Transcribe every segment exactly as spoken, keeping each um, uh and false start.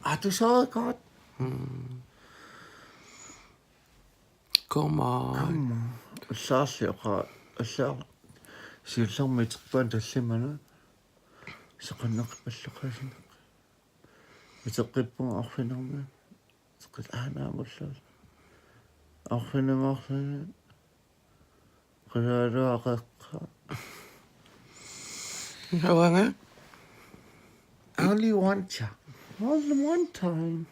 Aa, du sagde godt. Mm. Come on. Come on. Allaarli oqa-, allaar-, siullermik iterpaanga tallimanut. Soqanneqipalloqaasineq. Iteqqippunga arfinermi. Teqqit aanaamullu. Arfineq-marlunut. Qilaaluaqeqqa. Uanga. Only one time. Only one time.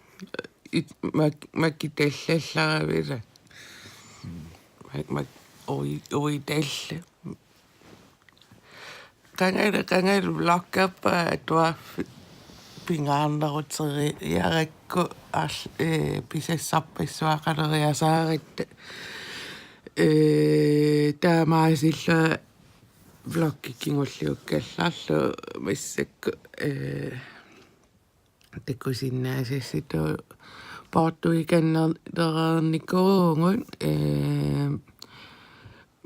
It-, mak-, makitallallaravila. Mak-, mak-, ui-, uitalla. Qangali, qangali vloggerpara atuarfik pingaarneruteriarakku arl-, ee, pisassarpassuaqaleriasaaratta. Ee, taamaasillunga vloggi kingulliukkallarlugu massakkut, ee, takusinnaasassitut poortuikannerlereernikuuvugut, ee,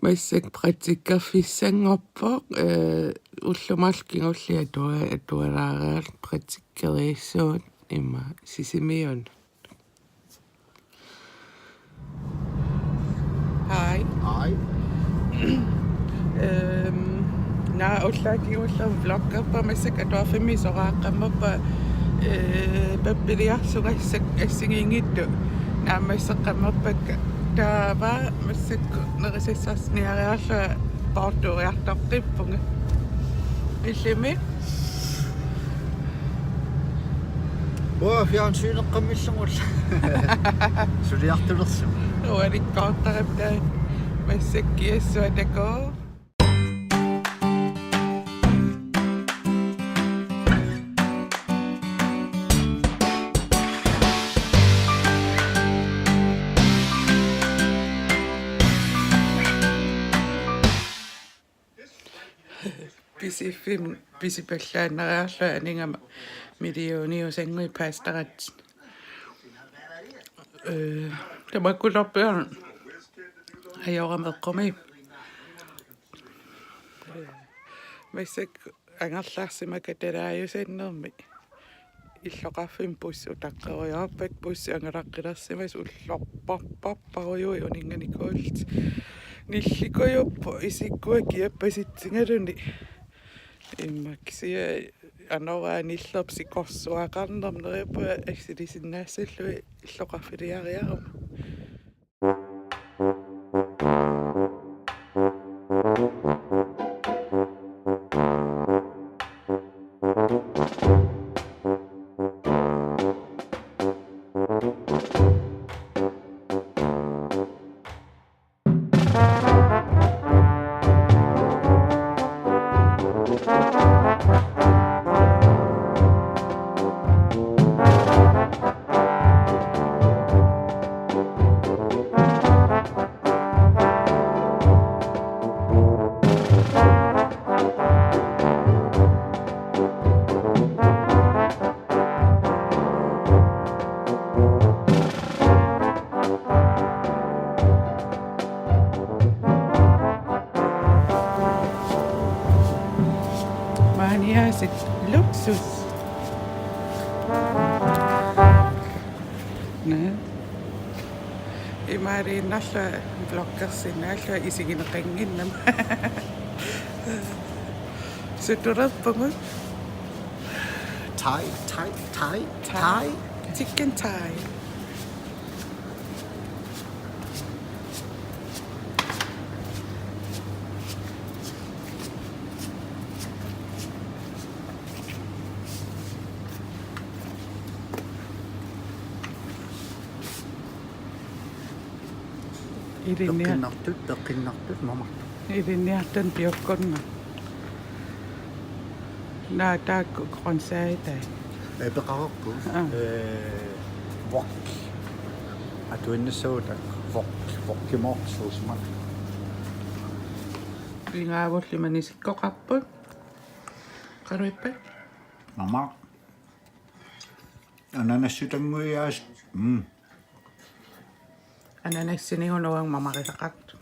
massakkut praktikkerfissanngorpoq, ee, ullut marluk kingulliit atua-, atualaareerlunga praktikkeriissuugut immaqa Sisimiunut. Hi. Hi. Øhm, naa, ullaakkut ullaakkut vloggerpara massakkut atuarfimmi soraaqammappa, øh, pappiliarsugassat assigiinngitsut naammasseqqammappakka taava massakkut nerisassarsiorniariarlunga poortuuriartoqqippunga. Illimi? Uanga fjernsyneqqammillugu suliartulersoq. Ualikkoortarput taanna massakkut kiassua takuu. Pisiffimmi pisipallaannariarlunga anigama millioniusannguit paastaratsinni. Øh, tamakkulerpiarn ajorama eqqumi. Massakkut angerlarsimappakka talaajusannermi. Illoqarfimmi bussi utaqqerujoorpakka, bussi angalaqqilersimasoq ullorparparparujui uninnganikuullutik. Nillikujuppoq isikkua kiappasitsigaluni. Immaqa kisianni anoraa nillerput sikorsuaqarnerma neriuppunga assilisinnaassallugit illoqarfiliariarama. Maaniaaseq luksus. Naa. Imaaliinnarlunga vloggersinnaallunga isigineqannginnama. Sutulerpugut. Thai, Thai, Thai, Thai. Chicken Thai. Ilinniar- Peqqinnartut, peqqinnartut, mamartut. Ilinniartut piukkunnga. Naa, taakku grøntsager. Ee, peqarerpu. Aa. Ee, wok. Atuinnassagut taakku wok, wokimorsuusimat. Pingaavulli manisikkoqarput. Qaruippa? Mama. Ananassitannguiaas. Mm. Ananassinigut uanga mamarisaqartut.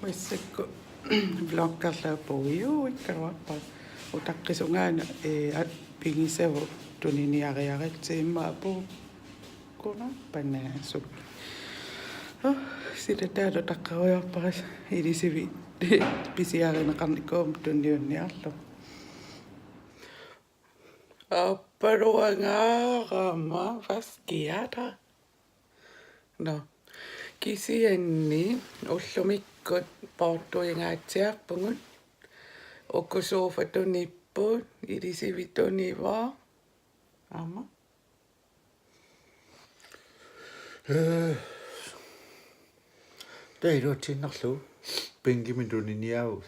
Massakkut vloggerlappugut, juu, ikkaluarpara. Utaqqisungaana, ee, at-, pigisavut tuniniariaratsigu immaqa apuukkunaarpanaasut. Oh, sila taava utaqqerujoorpara ilisivik pisiarineqarnikuummat tunniunniarlugu. Appaluangaarama, hvad sker der? Nå. Kisianni ullumikkut poortuingaatsiarpugut. Uku sofa tunipput, ilisivik tunivoq. Aamma. Øh. Taava iluatsiinnarlugu. Bænkimik tuniniaavoq.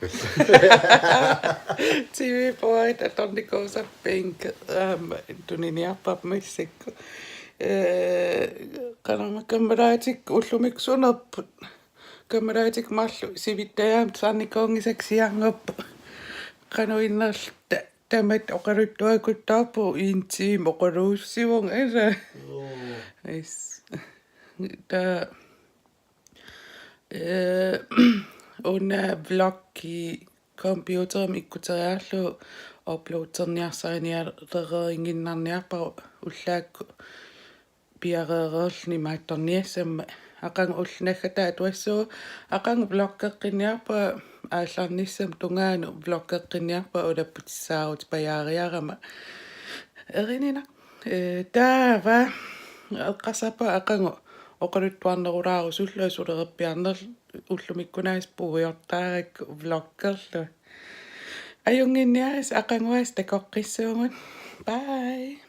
T V-puuit atornikuusara bænki, aamma, tuniniarpara massakkut. Øh, qanormaa, kammalaatikka ullumikkut sunerput. Kammalaatikka marluk sivittajaamik saarnikuunngisakka siarngupput. Qanoq innerlu ta-, tamatta oqaluttuakuttarpugut, en time oqaluussivunga, ilaa. Joo. Is. Taava, øh, una vloggi computerimi ikkuteriarlugu uploaderniarsarinialererinnginnarniarpara ullaakkut piareereerluni imaattorniassammat. Aqagu ulloq naggataa atuassaanga, aqagu vloggeqqinniarpara aallarnissamut tungaanut, vloggeqqinniarpara ulapputissaarutit pajaariarama. Erininaq. Øh, taava eqqarsarpunga aqagu oqaluttuarnerulaarusullunga, sulerpiarnerlu ullumikkunaasiit puigortaarakku vloggerlunga. Ajunnginniarisi, aqaguaasiit takoqqissuugut. Bye.